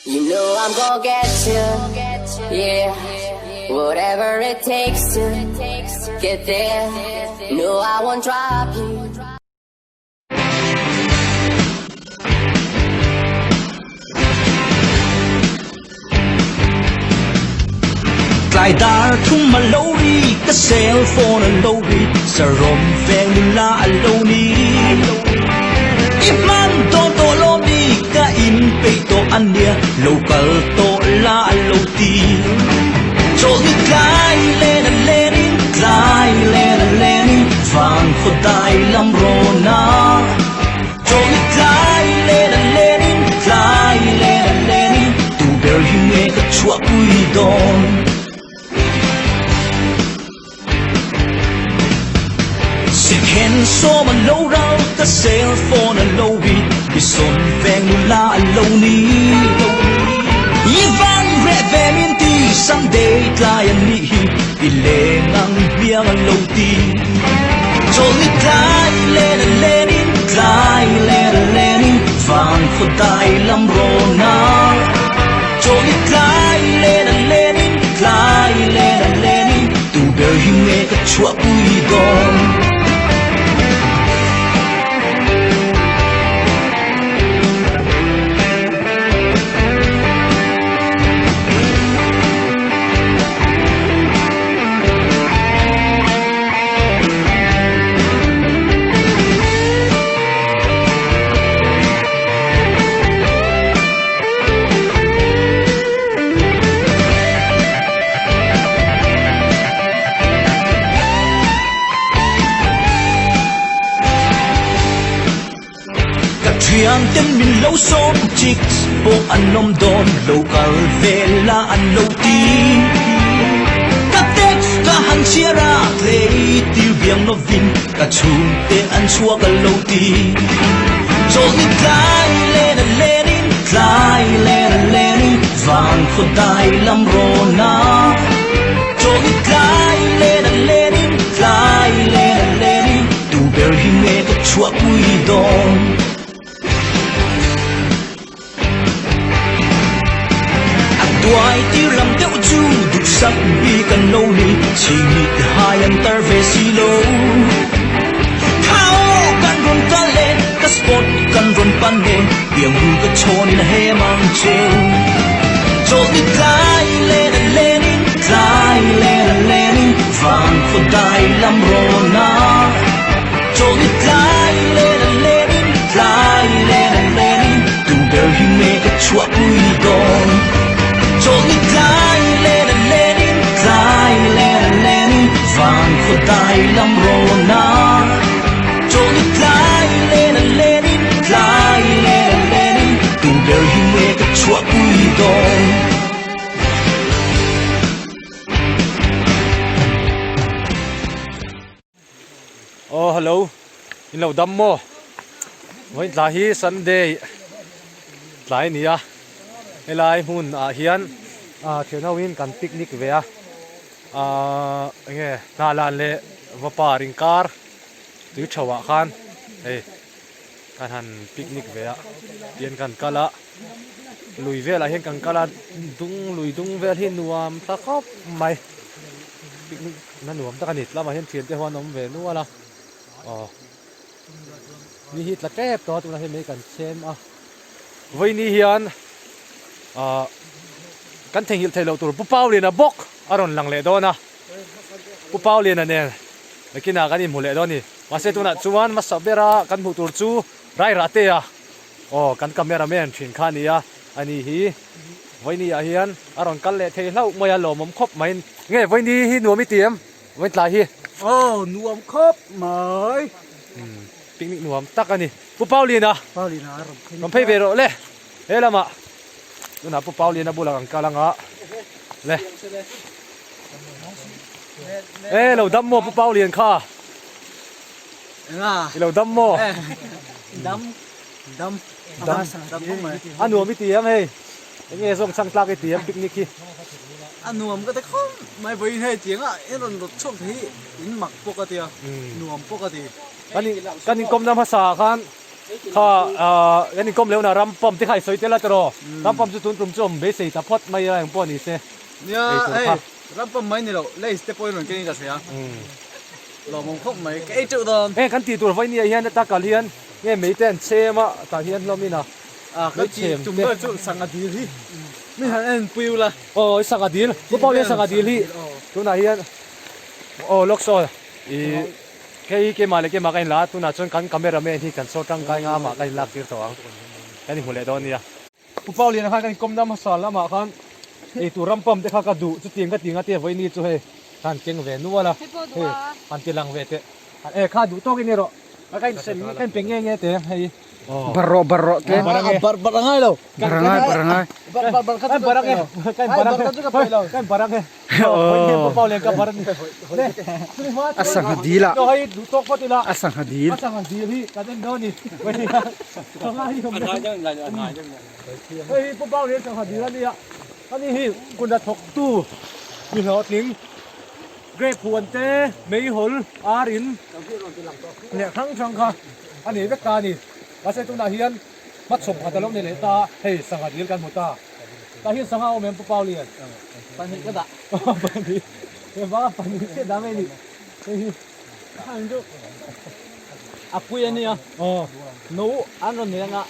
You know I'm gonna get you, yeah. Whatever it takes to get there. No, I won't drop you. Tlai dar thum a lo ri, ka cell phone a lo ri, sarawm veng nula a lo ni. I hman dawn tawh lawm ni, ka in peih tawh a nia, lo kal tawh la a lo ti. Chawlhni tlai len a lenin, tlai len a lenin, vang khaw dai lam rawn a. Chawlhni tlai len a lenin, tlai len a lenin, tu ber hi nge ka chhuahpui dawn? Sikhen sawm a lo ral, ka cell phone a lo ri, mi sawn veng nula a lo ni. I van reh ve min ti, Sunday tlai a nih hi, i leng ang hmiang a lo ti. Chawlhni tlai len a lenin, tlai len a lenin, vang khaw dai lam rawn a. Chawlhni tlai len a lenin, tlai len a lenin, tu ber hi nge ka chhuahpui dawn? Ka thianten min lo sawm chicks pawh an awm dawn lo kal vel a an lo ti. Ka text ka han chhiar a tlei tir biang lovin ka chhungte an chhuak a lo ti. Chawlhni tlai len a lenin tlai len a lenin van khaw dai lam rawn a. Chawlhni tlai len a lenin tlai len a lenin Tu ber hi nge ka chhuahpui dawn? A tuai tir lam deuh chu duhsak bik an lo ni, chhingmit hai an tar ve si lo. Kha aw kan rawn kal e, ka spot kan rawn pan e, piang ru ka chhawnin a hem ang cheu. Chawlhni tlai len a lenin, tlai len a lenin, Van khaw dai lam rawn a Chawlhni tlai len a lenin, tlai len a lenin, Tu ber hi nge ka chhuahpui dawn? Chawlhni tlai len a lenin, tlai len a lenin, Van khaw dai lam rawn a Chawlhni tlai len a lenin, tlai len a lenin, Tu ber hi nge ka chhuahpui dawn? Aw hello in lo dam maw vawiin tlai hi sunday tlai a ni a helai hmun ah hian ah thian ho in kan picnic ve a ahh enge hnahlan leh vapar inkar tui tho ah khan hei kan han picnic ve a tihian kan kal a. Lui velah hian kan kal a dung lui dung vel hi nuam ta khawp mai picnic na nuam tak a ni tlama hian thiante ho an awm ve nual a aw ni hi tla tep tawh a tunah hian mei kan chhem a vawiini hian ah kan theihnghilh theih loh tur Pu Pauliana bawk a rawn lang leh dawn a Pu Pauliana nen nakinah kan inhmu leh dawn a ni mahse tunah chuan hmasa bera kan hmuh tur chu Rairahtea. Aw kan camera man thin kha a ni a, ani hi Vawiini ah hian a rawn kal leh thei hlauh mai a, lawmawm khawp mai. Nge Vawiini hi nuam i ti em? Vawiin tlai hi. Aw nuam khawp mai. Umm picnic nuam tak a ni. Pu Paulina. Paulina a rawn phei. Rawn phei ve rawh le. He lamah tunah Pu Paulina bulah kan kal anga le. E lo dam maw Pu Paulian kha. Enga. I lo dam maw? Dam. Dam. Dam. Dam khawp mai. A nuam i ti em hei? Enge zawng chhang tlak i ti em picnic hi? A nuam ka ti khawp mai vawiin hei tiang ah in rawn rawt chhuak hi in mak pawh ka ti a, nuam pawh ka ti. Kan in kan inkawmna hmasa ah khan. Kha kan inkawm lehuna ram pump te kha i sawi tel a tiraw? Ram pump chu tun tum chu awm beisei ta phawt mai a engpawh ni se. Nia hei ram pump mai ni lo lace te pawhin rawn ken in ka hria. Lawmawm khawp mai ka ei teuh dawn. Heng kan tih tur vawinia hian heta kal hian nge mei te an chhem a tah hian hlawm in a mei chhem te. Tum ber chu sangha dil hi min han en pui ula. Aw i sangha dil pu pawh hian sangha dil hi tunah hian aw lawk saw i hei keimah leh keimah ka inla a tunah chuan kan camera man hi kan saw tangkai nga amah ka inlak tir tawh ang kan inhmu leh dawn nia. Pu Pauliana khan kan inkawm na hmasa lamah khan eitur ram pump te kha ka duh chutiang ka ti nga tia vawiini chu hei khan keng ve nual a hei han ti lang ve teh e kha duh tawkin erawh ka insem ka inpe nge nge teh hei bar rawh bar rawh tlem bar ange bar bar angai lo bar angai bar angai bar bar bar kha chu bar ange kan bar ange kan bar ange Pu Paulian ka bar ani a sangha dil ah hei duh tawk phawt ila a sangha dil a sangha dil hi kan en dawn ni hei Pu Paulian sangha dil ania ani hi kun a thawk tu mi hlawhtling grape huan te meihawl ar in leh hrang hrang kha a nei vek ta a ni mahse tunah hian hmachhawp khat a lo nei leh ta a hei sangha dil kan hmu ta. Tah hian sangha awm em Pu Paulian? Pahnih ka dah. Pahnih. He vanga pahnih chiah dah mai ni. Hei hi. Khan chu a pui a nia. Aw. No an rawn nei anga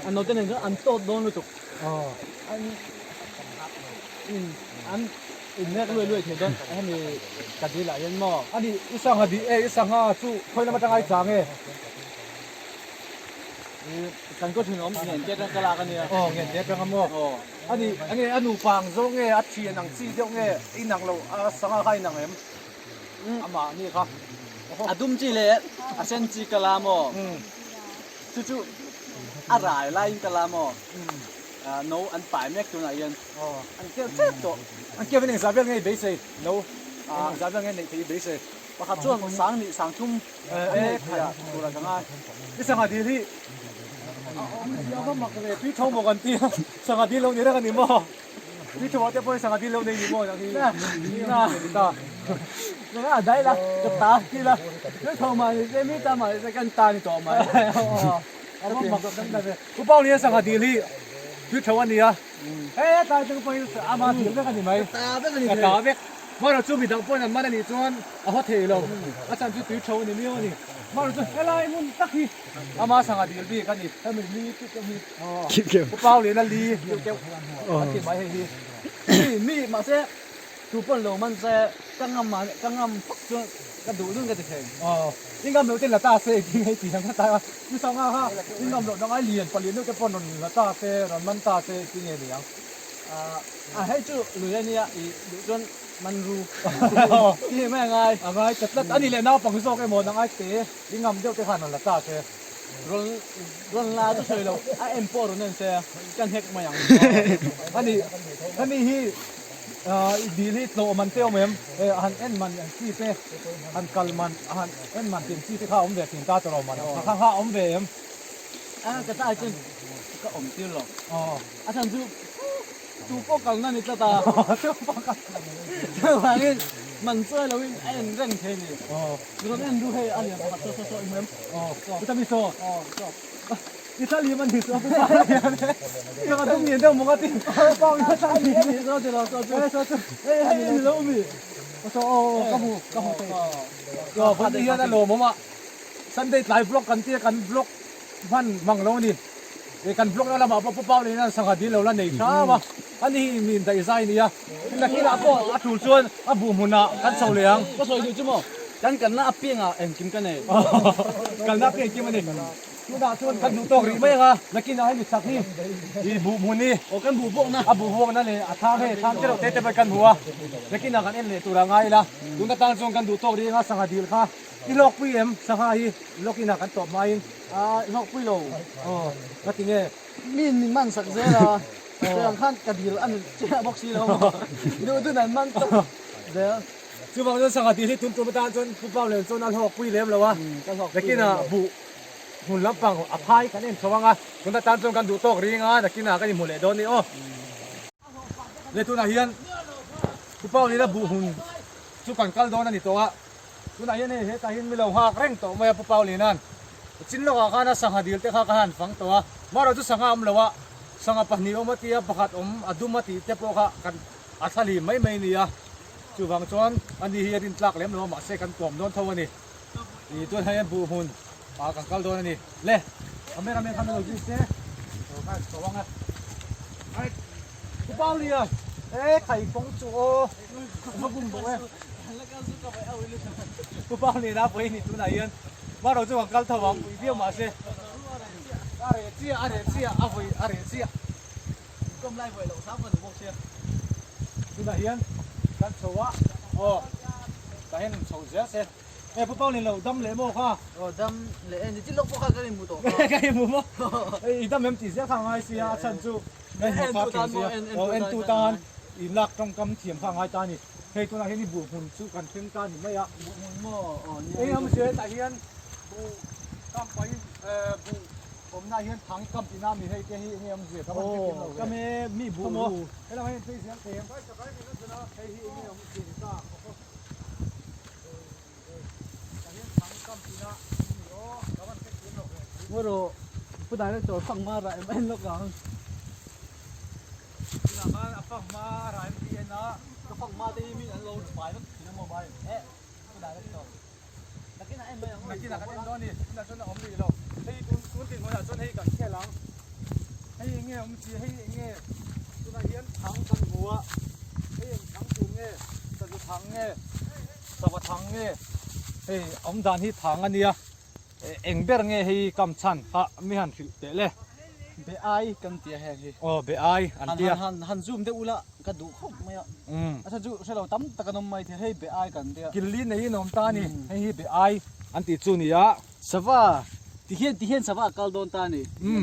a note nen chuan an tawt dawn lutuk. Aw. An in an innek luai luai thei dawn hemi ka dil ah hian maw. Ani i sangha dih e i sangha chu khawi lam atanga i chang e. Kan kawt thin awm ngen te atang ka lak ania. Aw ngen te atang a maw? Aw. Ani enge a nupa ang zawk nge a thian ang chi deuh nge inang lo a sangha kha inang em? Amah ani kha. A dum chi leh a sen chi ka la maw? Chu chu a rai laiin ka la maw? No an pai mek tunah hian an keuh tep tawh. An keuh in engzah vel nge i beisei? No engzah vel nge neih theih i beisei? Pakhat chuan sang nih sang thum an neih theih a tur ah ka ngai. I sangha dil hi a awm zia va mak ve tui tho maw kan ti a sangha dil lo ni reng a ni maw tui tho ah te pawhin sangha dil lo nei ni maw nang hi na ni ta nang a dai la ka ta ti la tui tho mah ni se mi ta mah ni se kan ta ni tawh mai a va mak dang dang ve u Pau nia sangha dil hi tui tho a ni a he tlai te pawhin ama dil vek a ni mai ka ta vek a ni ka ta vek Hmanraw chu midang pawhin an man a nih chuan a haw thei lo, a chhan chu tui tho a ni miau a ni. Hmanraw chu helai hmun tak hi ama sangha dil bik a ni, hemi li keuh keuh hi Pu Pau Liana li keuh keuh an ti mai hei hi. Mi mi mahse tu pawn lo man se ka ngam a ka ngam phawt chuan ka duh dun ka ti thei. Aw i ngam loh te la ta se engtin nge i ti ang ta a, i sangha kha i ngam loh dang ai lian palian deuh te pawn rawn la ta se rawn man ta se engtin nge ni ang. A hei chu lui a nia i duh chuan man ru ti hi mai a ngai. A ngai ta tlat a ni leh naupang zawk emaw nang ai te i ngam deuh te khan rawn la ta se. Rawn rawn la chu sawi lo a en pawh rawn en se ka hnek mai ang. A ni hemi hi i dil hi tlawh man te awm em han en man ang chi te han kal man han en man tih ang chi te kha a awm ve thin ta tawh lo man ang kha kha a awm ve em. A ka ta ai chuan ka awm tir lo. A chhan chu tu pawh kalna ni tlat a. Tu pawh kalna ni. Chuvangin man chuai loin a en reng thei ni. Rawn en duh hei a lian pakhat saw saw saw i hmu em? Puta mi saw. I thla lim a ni saw pu pa lian e. Ka ka dum lian deuh maw ka ti. Pa i thla lim a ni saw ti lo saw chu. Saw chu. Hei hei ni lo mi. Saw aw ka hmu ka hmu thei. Aw vawiin hian a lawmawm a. Sunday tlai vlog kan tia kan vlog hman mang lo a ni. Ih kan vlog na lamah pawh Pu Paula hian sangha dil lo la nei hram a, ani hi min daih zai a ni a, nakinah pawh a tul chuan a buh hmunah kan chho leh ang. Ka sawi duh chu maw, kan kalna apiangah engkim ka nei. Kalna apiang engkim a ni. Tunah chuan kan duh tawk rih mai ang a, nakinah hemi chak hi ih buh hmun hi. Aw kan buh bawkna. A buh bawkna leh a thang hei thang te reuh te te pawh kan hmu a, nakinah kan en leh tur a ngai ila, tun atang chuan kan duh tawk rih ang a sangha dil kha. I hlawkpui em? Sangha hi lawkin ah kan tawp hmain. Aa i hlawkpui lo. Aw ka ti nge? Mi in min man sak zel a, tiang khan ka dil a ni chiah bawk si lo maw? Duh dun an man tawp zel. Chuvang chuan sangha dil hi tun tum atan chuan Pu Pau len chuan a hlawkpui lem lo a, nakinah buh hmun lampang a phai kan en chho ang a, tun atan chuan kan duh tawk ring a, nakinah kan inhmu leh dawn ni aw. Le tunah hian Pu Pau lena buh hmun chu kan kal dawn a ni tawh a. Tunah hian hei hetah hian mi lo nghak reng tawh mai a Pu Pauliana'n. Chin lawkah khan a sangha dil te kha ka han fang tawh a, marawh chu sangha awm lo a, sangha pahnih awm a tia pakhat awm a dum a tih te pawh kha kan a thla lim mai mai a ni a, chuvang chuan ani hi a rin tlak lem lo a mahse kan kawm dawn tho a ni. Ih tunah hian buh hmun ah kan kal dawn a ni. Le camera man khan lo zui se lo khan chho ang a. Right Pu Paulia e khai kawng chu aw va bum bawk e. Pu Paulia a pawi a ni tunah hian marawh chu kan kal tho ang pui viau mahse a reh chiah a reh chiah a vawi a reh chiah. Tunah hian kan chho a aw tah hian chho zel se. E pu Paulin lo dam leh maw kha? Aw dam leh e, nitin lawk pawh kha kan inhmu tawh kha. Kan inhmu maw? I dam em tih zel kha a ngai sia, a chhan chu kan inhmu fak thin sia. Aw entu tan i lak tawngkam thiam kha a ngai ta a ni. Hei tunah hian i buh hmun chu kan thleng ta a ni mai a. Buh hmun maw? Aw nia. Eng emaw zel tah hian buh kam pahin buh awmna hian thang i kam tihna a mi hei te hi enge awmzia ka van hrethiam lo ve. Aw kam e mi buh ru. Helamah hian phei zel teh. Hei hi enge awmzia ni ta? Ngaw rawh pu director fanghma rah em en lawk ang. Tunah khan a fanghma rah em tih en a. Ka fanghma te hi min an lo pai vek thin a maw bai eh pu director. Nakinah en mai ang aw. Nakinah kan en dawn a ni. Tunah chuan a awm rih lo. Hei tun tun dinhmunah chuan hei kan khel ang. Hei eng nge awm chi hei eng nge tunah hian thang kan hmu a. Hei eng thang tur nge sazu thang nge. Sava thang nge hei awm dan hi thang a nia eng ber nge hei kam chhan kha mi han hrilh teh le. Be ai kan tia heng hi. Aw be ai an tia. Han han zoom deuh ula ka duh khawp mai a. A chhan chu hre lo tam tak an awm mai thei hei be ai kan tia. Killi neiin a awm ta a ni hei hi be ai an tih chu nia. Sava ti hian ti hian sava a kal dawn ta a ni.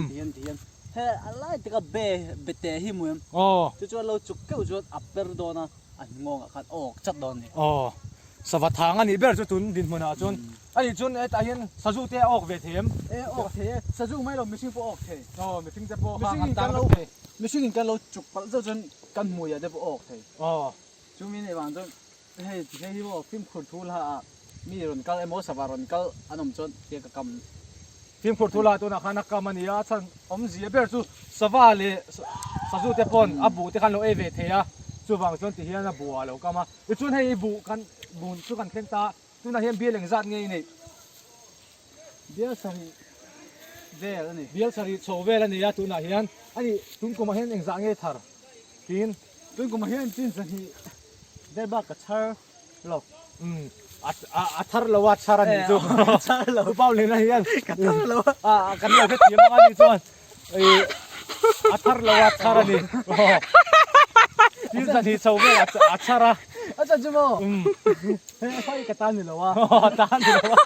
Ti hian ti hian he a lai taka be be te hi hmu em. Aw. Chu chuan lo chuk keuh chuan a per dawn a. A nghawngah khan awk chat dawn a ni. Aw, sava thang a nih ber chu tun dinhmunah chuan a nih chuan hetah hian sazu te a awk ve thei em? E awk thei e, sazu mai lo mihring pawh a awk thei. Aw, mihring te pawh khang an tan vek thei. Mihring in kan lo chuk palh zauh chuan kan hmuiah te pawh a awk thei. Aw. Chumi nih vang chuan hei hei hi maw fimkhur thu hla ah mi rawn kal emaw sava rawn kal an awm chuan tia ka kam. Fimkhur thu lah tunah khan a kam a ni a, a chhan awmzia ber chu sava leh sazu te pawn a buh te khan lo ei ve thei a, chuvang chuan ti hian a buh ah a lo kam a. Tichuan hei buh kan bun chu kan thleng ta a, tunah hian bial engzat nge i neih? Bial sarih vel a ni. Bial sarih chho vel a ni a tunah hian a nih tun kumah hian engzah nge thar tin? Tun kumah hian chin zahnih vel bak ka chhar. Lo. Umm a thar lo a chhar a nih chu. A chhar lo. Pu Paulina hian ka thar lo a. A kan lo hrethiam ang a nih chuan a thar lo a chhar a ni. Thil zan hi chho vel a chhar a. A chan chu maw? He fai ka tan ni lo a. A tan ni lo a.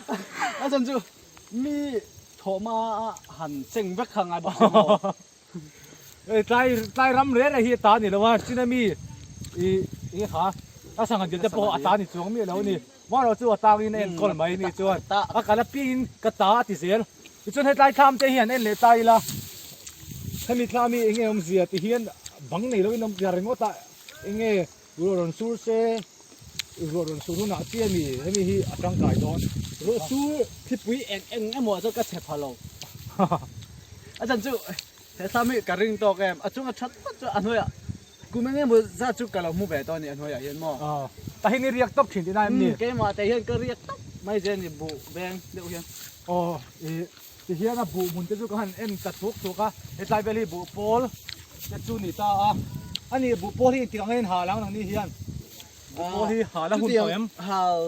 A chan chu mi thawhma a han cheng vek kha ngai bawk si maw? Tlai tlai ram reng reng hi a ta a ni lo a, china mi ih ih kha a sangha dil te pawh a ta a ni chuang miah lo a ni. Marawh chu a tangin a enkawl mai a nih chuan a kal apiangin ka ta a ti zel. Tichuan hetlai thlam te hi han en leh ta ila, hemi thlam hi enge awmzia ti hian bang nei loin a awm zia ringawt a, enge ruah rawn sur se ruah rawn sur hunah chiah a ni hemi hi a tangkai dawn. Ruah sur thlipui eng eng emaw ah chuan ka chhe pha lo. A chan chu he thlam hi ka ring tawk em, a chunga that phawt chu a hnuaiah kum eng emaw zat chu ka lo hmu ve tawh a ni a hnuaiah hian maw. Aw, tah hian i riak tawp thin tihna em ni? Umm keimah teh hian ka riak tawp mai zel a ni buh veng deuh hian. Aw, ih ti hian a buh hmun te chu ka han en ta thuk thuk a, hetlai vel hi buh pawl te chu ni ta a, a nih buh pawl hi engtik ang hian hal ang nangni hian buh pawl hi hal a hun tawh em? Hal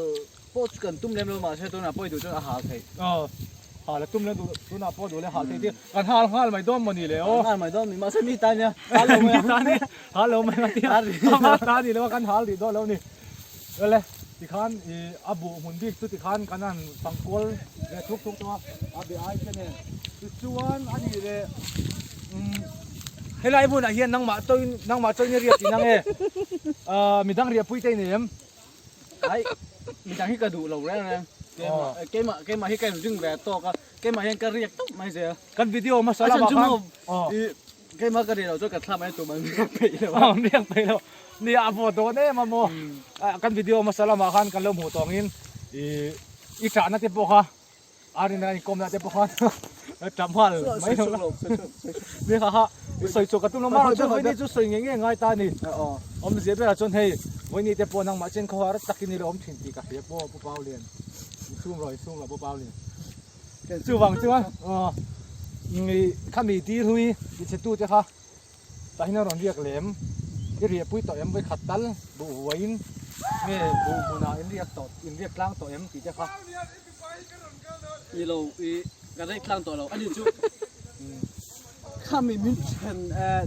pawh chu kan tum lem lo mahse tunah pawh i duh chuan a hal theih. Aw, hal a tum lem duh tunah pawh duh leh hal theih tir kan hal nghal mai dawn maw ni le aw. Hal nghal mai dawn mi mahse mi ta nia hal lo mai mi ta nia hal lo mai a tia ta ni lo a kan hal rih dawn lo ni. Awle tikhan ih a buh hmun bik chu tikhan kan han fangkual ve thuk thuk tawh a, a be ai te nen tichuan a nih leh umm helai hmunah hian nangmah tawin nangmah tawin i riat tih na nge ah midang riahpui te i nei em? Ai midang hi ka duh lo reng reng keimah keimah keimah hi ka inring ve tawk a keimah hian ka riak tawp mai zel. Kan video hmasa lamah khan aw. Keimah ka riah loh chuan ka thla mai tum an riak peih lo a. An riak peih lo. Nia a vawt dawn em a maw. Kan video hmasa lamah khan kan lo hmuh tawngin i i ṭahna te pawh kha. Arina in kawm na te pawh khan ṭap nghal mai lo la. Ni kha kha sawi chhuah ka tum lo mah chuan vawiin chu sawi ngei ngei ngai ta a ni. Awmzia berah chuan hei vawiin te pawh nangmah chen khawhar takin i lo awm thin tih ka hria pawh Pu Paulian. Insum rawh insum rawh Pu Paulian. Chuvang chuan mi khami dil hui ti chhe tute kha tah hian a rawn riak lem i riahpui tawh em vawikhat tal buh vuaiin nge buh hmunah in riak tawh in riak tlang tawh em tih te kha. Ni lo i ka riak tlang tawh lo a ni chu khami min then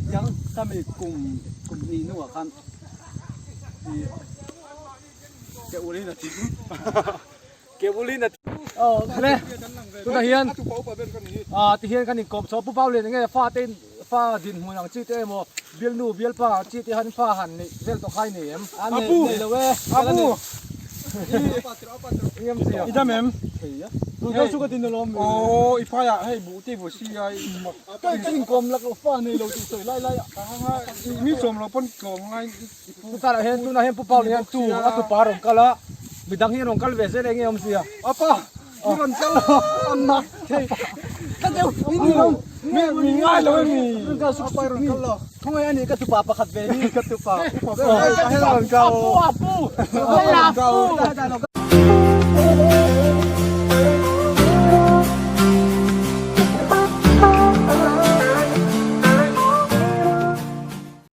tiang khami kum kum hnih hnuah khan i ke ulin a thi. Ke ulin a le tunah hian ah ti hian kan inkawm chho Pu Paulian enge fa te fa dinhmun ang chi te emaw bialnu bialpa ang chi te han fa han neih vel tawh kha i nei em? A nei lo e Apu Engem zia I dam em? Tun chu ka tin alawm Aw i phaiah hei buh te vaw si a i mak Ka inkawm lak lo fa nei lo tih sawi lai lai a Mi tlawm lo pawn tlawm ngai Tunah hian tunah hian Pu Paul hian tu a tupa a rawn kal a, midang hi an rawn kal ve zel eng nge awmzia? Apa i rawn kal lo a mak thei Ka deuh i ni lo mi mi ngai lo em mi apa i rawn kal lo Khawngaih a ni ka tupa pakhat ve hi ka tupa upa ber a rawn kal Apu apu rawn kal.